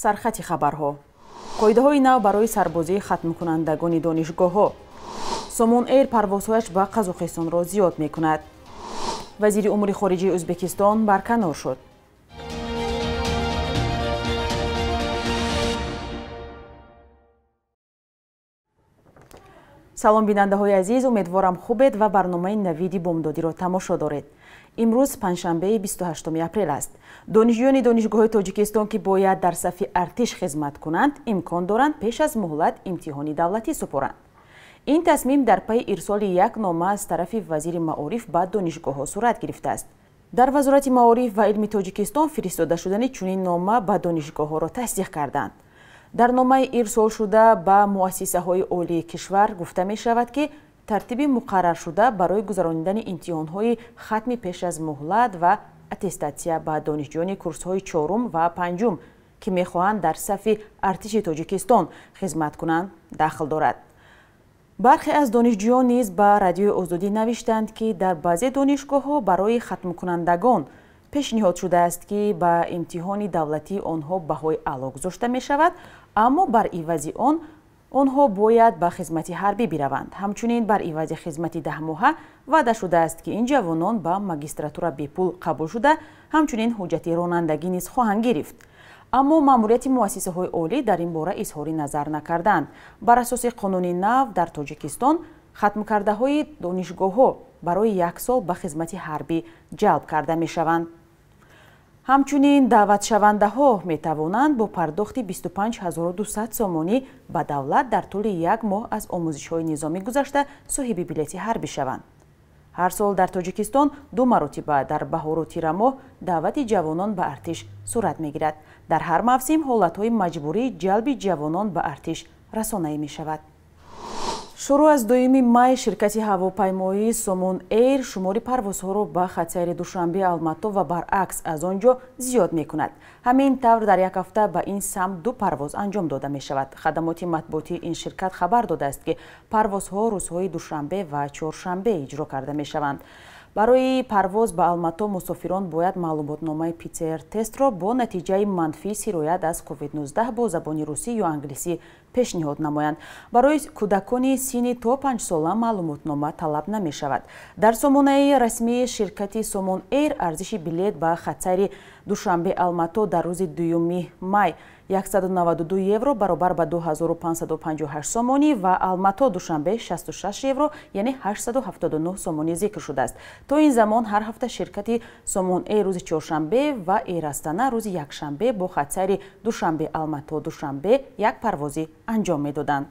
Сархати хабарҳо. Қоидаҳои нав барои сарбозии хатмкунандагони донишгоҳҳо. Сомон Эйр парвозҳояш ба Қазоқистонро зиёд мекунад. Вазири умури хориҷии Ӯзбекистон барканор шуд. Салом бинандаҳои азиз, умедворам хубед ва барномаи навиди бомдодиро тамошо доред. Имрӯз панҷшанбеи 28 апрел аст. Донишҷӯёни донишгоҳҳои Тоҷикистон, ки бояд дар сафи артиш хизмат кунанд, имкон доранд пеш аз муҳлат имтиҳони давлатӣ супоранд. Ин тасмим дар пайи ирсоли як нома аз тарафи вазири маориф ба донишгоҳҳо сурат гирифтааст. Дар Вазорати маориф ва илми Тоҷикистон фиристода шудани чунин нома ба донишгоҳҳоро тасдиқ карданд. Дар номаи ирсолшуда ба муассисаҳои олии кишвар гуфта мешавад, ки тартиби муқарраршуда барои гузаронидани имтиҳонҳои хатми пеш аз муҳлат ва аттестатсия ба донишҷӯёни курсҳои чорум ва панҷум, ки мехоҳанд дар сафи артиши Тоҷикистон хизмат кунанд, дахл дорад. Бархе аз донишҷӯён низ ба Радиои Озодӣ навиштанд, ки дар баъзе донишгоҳҳо барои хатмкунандагон пешниҳод шудааст, ки ба имтиҳони давлатии онҳо баҳои аъло гузошта мешавад, аммо бар ивази он онҳо бояд ба хизмати ҳарбӣ бираванд. Ҳамчунин бар ивази хизмати даҳмоҳа ваъда шудааст, ки ин ҷавонон ба магистратура бепул қабул шуда, ҳамчунин ҳуҷҷати ронандагӣ низ хоҳанд гирифт. Аммо маъмурияти муассисаҳои олӣ дар ин бора изҳори назар накарданд. Бар асоси қонуни нав дар Тоҷикистон хатмкардаҳои донишгоҳҳо барои як сол ба хизмати ҳарбӣ ҷалб карда мешаванд. Ҳамчунин даъватшавандаҳо метавонанд бо пардохти 25 200 сомонӣ ба давлат дар тӯли як моҳ аз омӯзишҳои низомӣ гузашта соҳиби билети ҳарбӣ шаванд. Ҳар сол дар Тоҷикистон ду маротиба дар баҳору тирамоҳ даъвати ҷавонон ба артиш сурат мегирад. Дар ҳар мавсим ҳолатҳои маҷбурии ҷалби ҷавонон ба артиш расонаӣ мешавад. Шурӯъ аз 2 май ширкати ҳавопаймоии Сомон Эйр шумори парвозҳоро ба хатсайри Душанбе Алмато ва баръакс аз он ҷо зиёд мекунад. Ҳамин тавр дар як ҳафта ба ин самт ду парвоз анҷом дода мешавад. Хадамоти матбуотии ин ширкат хабар додааст, ки парвозҳо рӯзҳои душанбе ва чоршанбе иҷро карда мешаванд. Барои парвоз ба Алмато мусофирон бояд маълумотномаи ПЦР тестро бо натиҷаи манфии сироят аз COVID-19 бо забони русӣ ё англисӣ пешниҳод намоянд. Барои кӯдакони синни то 5 сола маълумотнома талаб намешавад. Дар сомонаи расмии ширкати Сомон Эйр арзиши билет ба хатсайри Душанбе Алмато дар рӯзи 2 май 192 евро, баробар ба 2558 сомонӣ, ва Алмато Душанбе 66 евро, яъне 879 сомонӣ зикр шудааст. То ин замон ҳар ҳафта ширкати Сомон Эйр рӯзи чоршанбе ва Эйр Астана рӯзи якшанбе бо хатсайри Душанбе Алмато Душанбе як парвозӣ анҷом медоданд.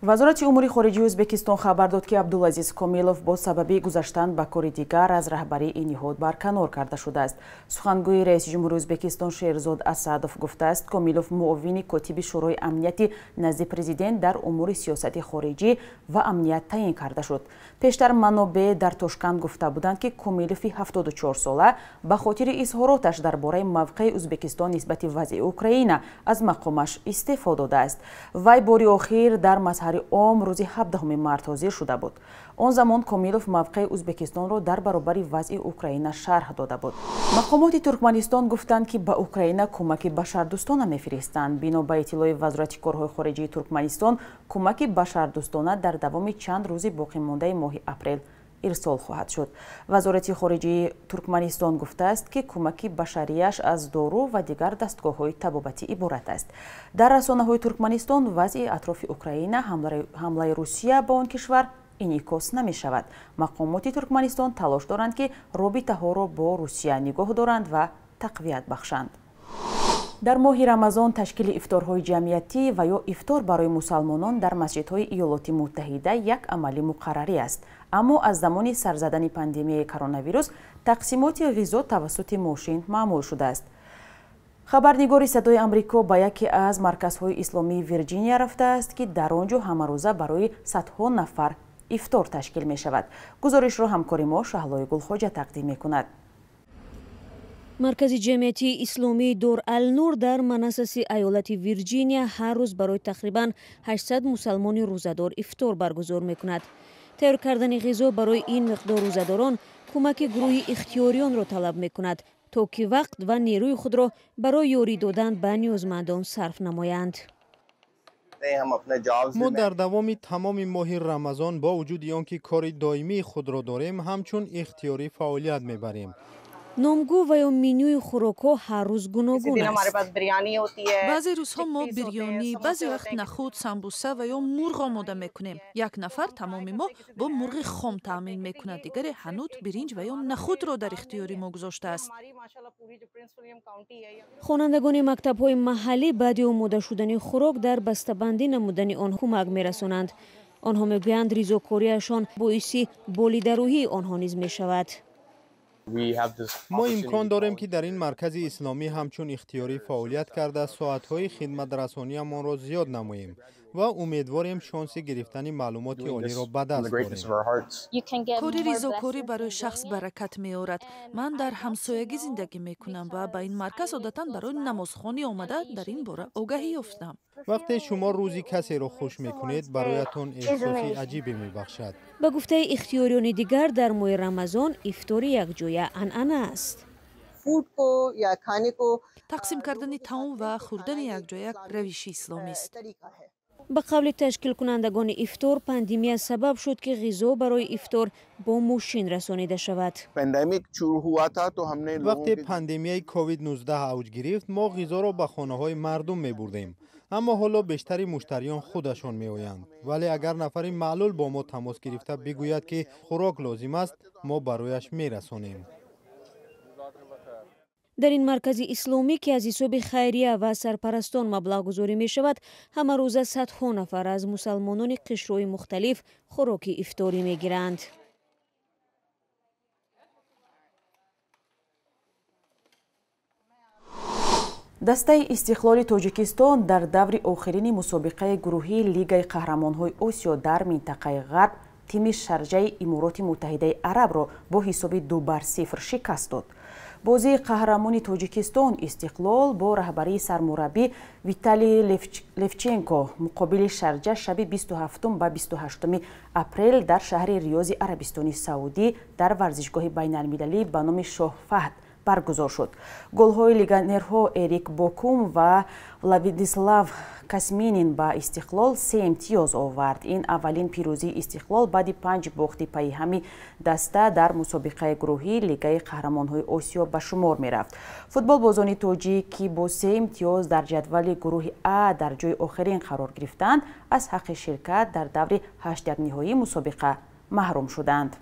Вазорати умури хориҷии Ӯзбекистон хабар дод, ки Абдулазиз Комилов бо сабаби гузаштан ба кори дигар аз раҳбарии ин ниҳод барканор карда шудааст. Сухангӯи раиси ҷумҳури Ӯзбекистон Шерзод Асадов гуфтааст, Комилов муовини котиби Шӯрои амнияти назди президент дар умури сиёсати хориҷӣ ва амният таъин карда шуд. Пештар манобеъ дар Тошканд гуфта буданд, ки Комилови 74-сола ба хотири изҳороташ дар бораи мавқеи Ӯзбекистон нисбати вазъи Украина аз мақомаш истеъфо додааст. Вай бори охир дар мазҳари ом рӯзи 17 март ҳозир шуда буд. Он замон Комилов мавқеи Ӯзбекистонро дар баробари вазъи Украина шарҳ дода буд. Мақомоти Туркманистон гуфтанд, ки ба Украина кӯмаки башардӯстона мефиристанд. Бино ба иттилои Вазорати корҳои хориҷии Туркманистон, кӯмаки башардӯстона дар давоми чанд рӯзи боқимондаи моҳи апрел ирсол хоҳад шуд. Вазорати хориҷии Туркманистон гуфтааст, ки кӯмаки башарияш аз дору ва дигар дастгоҳҳои табобатӣ иборат аст. Дар расонаҳои Туркманистон вазъи атрофи Украина, ҳамлаи Русия ба он кишвар инъикос намешавад. Мақомоти Туркманистон талош доранд, ки робитаҳоро бо Русия нигоҳ доранд ва тақвият бахшанд. Дар моҳи Рамазон ташкили ифторҳои ҷамъиятӣ ва ё ифтор барои мусалмонон дар масҷидҳои Иёлоти Муттаҳида як амали муқаррарӣ аст. Аммо аз замони сарзадани пандемияи коронавирус тақсимоти ғизо тавассути мошин маъмул шудааст. Хабарнигори Садои Амрико ба яке аз марказҳои исломии Вирҷиния рафтааст, ки дар он ҷо ҳамарӯза барои садҳо нафар ифтор ташкил мешавад. Гузоришро ҳамкори мо Шаҳлои Гулхоҷа тақдим мекунад. Маркази ҷамъиятии исломии Дор Алнур дар Манасаси аёлати Вирҷиния ҳар рӯз барои тақрибан 800 мусалмони рӯзадор ифтор баргузор мекунад. Тайёр кардани ғизо барои ин миқдор рӯзадорон кӯмаки гурӯҳи ихтиёриёнро талаб мекунад, То ки вақт ва нерӯи худро барои ёрӣ додан ба ниёзмандон сарф намоянд. Мо дар давоми тамоми моҳи Рамазон бо вуҷуди он ки кори доимии худро дорем, ҳамчун ихтиёрӣ фаъолият мебарем. Номгӯ ва ё менюи хӯрокҳо ҳар рӯз гуногун аст. Баъзе рӯзҳо мо бирёнӣ, баъзе вақт нахӯд, самбуса ва ё мурғ омода мекунем. Як нафар тамоми моҳ бо мурғи хом таъмин мекунад, дигаре ҳанут, биринҷ ва ё нахӯдро дар ихтиёри мо гузоштааст. Хонандагони мактабҳои маҳаллӣ баъди омода шудани хӯрок дар бастабандӣ намудани он кӯмак мерасонанд. Онҳо мегӯянд, ризокориашон боиси болидарӯҳии онҳо низ мешавад. Мо имкон дорем, ки дар ин маркази исломӣ ҳамчун ихтиёрӣ фаъолият карда, соатҳои хидматрасониамонро зиёд намоем ва умедворем шонси гирифтани маълумоти олиро ба даст орем. Кори ризокорӣ барои шахс баракат меорад. Ман дар ҳамсоягӣ зиндагӣ мекунам ва ба ин марказ одатан барои намозхонӣ омада, дар ин бора огаҳӣ ёфтам. Вақте шумо рӯзи касеро хуш мекунед, бароятон эҳсоси аҷибе мебахшад. Ба гуфтаи ихтиёриёни дигар, дар моҳи Рамазон ифтори якҷоя анъана аст. Тақсим кардани таом ва хӯрдани якҷоя як равиши исломист. Ба қавли ташкилкунандагони ифтор, пандемия сабаб шуд, ки ғизо барои ифтор бо мошин расонида шавад. Вақте пандемияи COVID-19 авҷ гирифт, мо ғизоро ба хонаҳои мардум мебурдем, аммо ҳоло бештари муштариён худашон меоянд. Вале агар нафари маълул бо мо тамос гирифта бигӯяд, ки хӯрок лозим аст, мо барояш мерасонем. Дар ин маркази исломӣ, ки аз ҳисоби хайрия ва сарпарастон маблағгузорӣ мешавад, ҳамарӯза садҳо нафар аз мусалмонони қишрҳои мухталиф хӯроки ифторӣ мегиранд. Дастаи Истиқлоли Тоҷикистон дар даври охирини мусобиқаи гурӯҳии Лигаи қаҳрамонҳои Осиё дар минтақаи Ғарб тими Шарҷаи Имороти Муттаҳидаи Арабро бо ҳисоби 2-0 шикаст дод. Бозии қаҳрамони Тоҷикистон Истиқлол бо раҳбарии сармураббӣ Виталий Левченко муқобили Шарҷа шаби 27 ба 28 апрел дар шаҳри Риёзи Арабистони Саудӣ дар варзишгоҳи байналмилалӣ ба номи Шоҳ Фаҳд баргузор шуд. Голҳои легионерҳо Эрик Бокум ва Владислав Касминин ба Истиқлол се имтиёз овард. Ин аввалин пирӯзии Истиқлол баъди панҷ бохти пайҳами даста дар мусобиқаи гурӯҳии Лигаи қаҳрамонҳои Осиё ба шумор мерафт. Футболбозони тоҷик, ки бо се имтиёз дар ҷадвали гурӯҳи А дар ҷои охирин қарор гирифтанд, аз ҳаққи ширкат дар даври ҳаштякниҳоии мусобиқа маҳрум шуданд.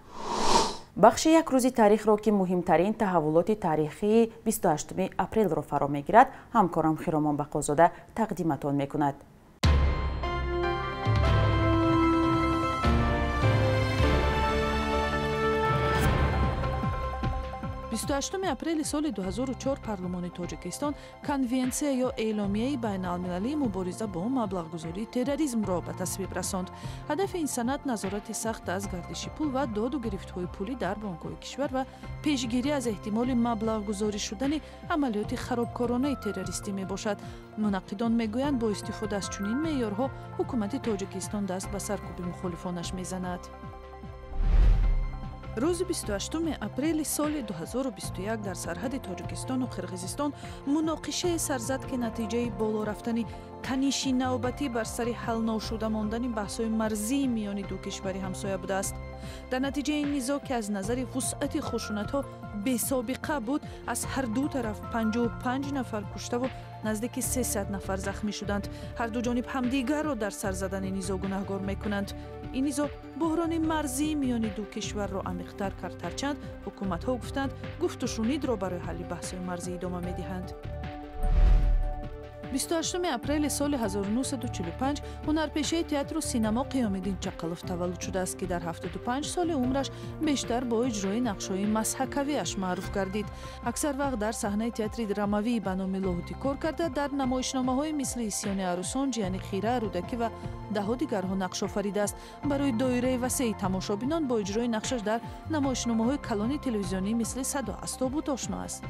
Бахши як рӯзи таърихро, ки муҳимтарин таҳаввулоти таърихии 28 апрелро фаро мегирад, ҳамкорам Хиромон Бақозода тақдиматон мекунад. 28 апрели соли 2004 парлумони Тоҷикистон конвенсия ё эъломияи байналмилалии мубориза бо маблағгузории терроризмро ба тасвиб расонд. Ҳадафи ин санад назорати сахт аз гардиши пул ва доду гирифтҳои пулӣ дар бонкҳои кишвар ва пешгирӣ аз эҳтимоли маблағгузорӣ шудани амалиёти харобкоронаи террористӣ мебошад. Мунаққидон мегӯянд, бо истифода аз чунин меъёрҳо ҳукумати Тоҷикистон даст ба саркӯби мухолифонаш мезанад. Рӯзи 28 апрели соли 2021 дар сарҳади Тоҷикистону Қирғизистон муноқишае сар зад, ки натиҷаи боло рафтани таниши навбатӣ бар сари ҳалношуда мондани баҳсҳои марзии миёни ду кишвари ҳамсоя будааст. Дар натиҷаи ин низоъ, ки аз назари вусъати хушунатҳо бесобиқа буд, аз ҳар ду тараф 55 нафар куштаву наздики 300 нафар захмӣ шуданд. Ҳар ду ҷониб ҳамдигарро дар сар задани низоъ гунаҳгор мекунанд. Ин низоъ буҳрони марзии миёни ду кишварро амиқтар кард, ҳарчанд ҳукуматҳо гуфтанд, гуфтушунидро барои ҳалли баҳсҳои марзӣ идома медиҳанд. 28 апрели соли 1945 ҳунарпешаи театру синамо Қиёмиддин Чақалов таваллуд шудааст, ки дар 75 соли умраш бештар бо иҷрои нақшҳои масҳакавиаш маъруф гардид. Аксар вақт дар саҳнаи театри драмавии ба номи Лоҳутӣ кор карда, дар намоишномаҳои мисли Исьёни арӯсон, Ҷияни хира, Рӯдакӣ ва даҳо дигарҳо нақш офаридааст. Барои доираи васеи тамошобинон бо иҷрои нақшаш дар намоишномаҳои калони телевизионӣ мисли Садо аз тобут ошно аст.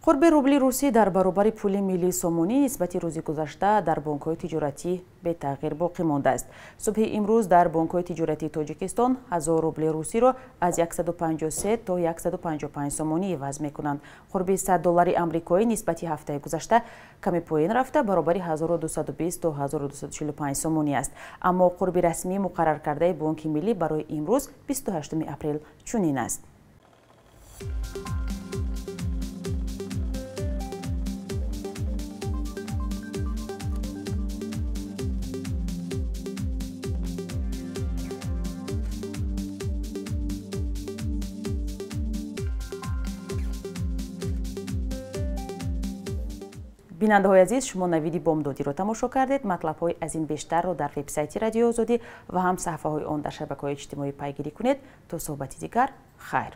Қурби рубли русӣ дар баробари пули миллии сомонӣ нисбати рӯзи гузашта дар бонкҳои тиҷоратӣ бетағйир боқӣ мондааст. Субҳи имрӯз дар бонкҳои тиҷоратии Тоҷикистон 1000 рубли русиро аз 153 то 155 сомонӣ иваз мекунанд. Қурби 100 доллари амрикоӣ нисбати ҳафтаи гузашта каме поин рафта баробари 1220 то 1245 сомонӣ аст. Аммо қурби расмии муқарраркардаи Бонки миллӣ барои имрӯз 28 апрел чунин аст. Бинандаҳои азиз, шумо навиди бомдодиро тамошо кардед. Матлабҳои аз ин бештарро дар вебсайти Радиои Озодӣ ва ҳам саҳифаҳои он дар шабакаҳои иҷтимоӣ пайгирӣ кунед. То суҳбати дигар, хайр.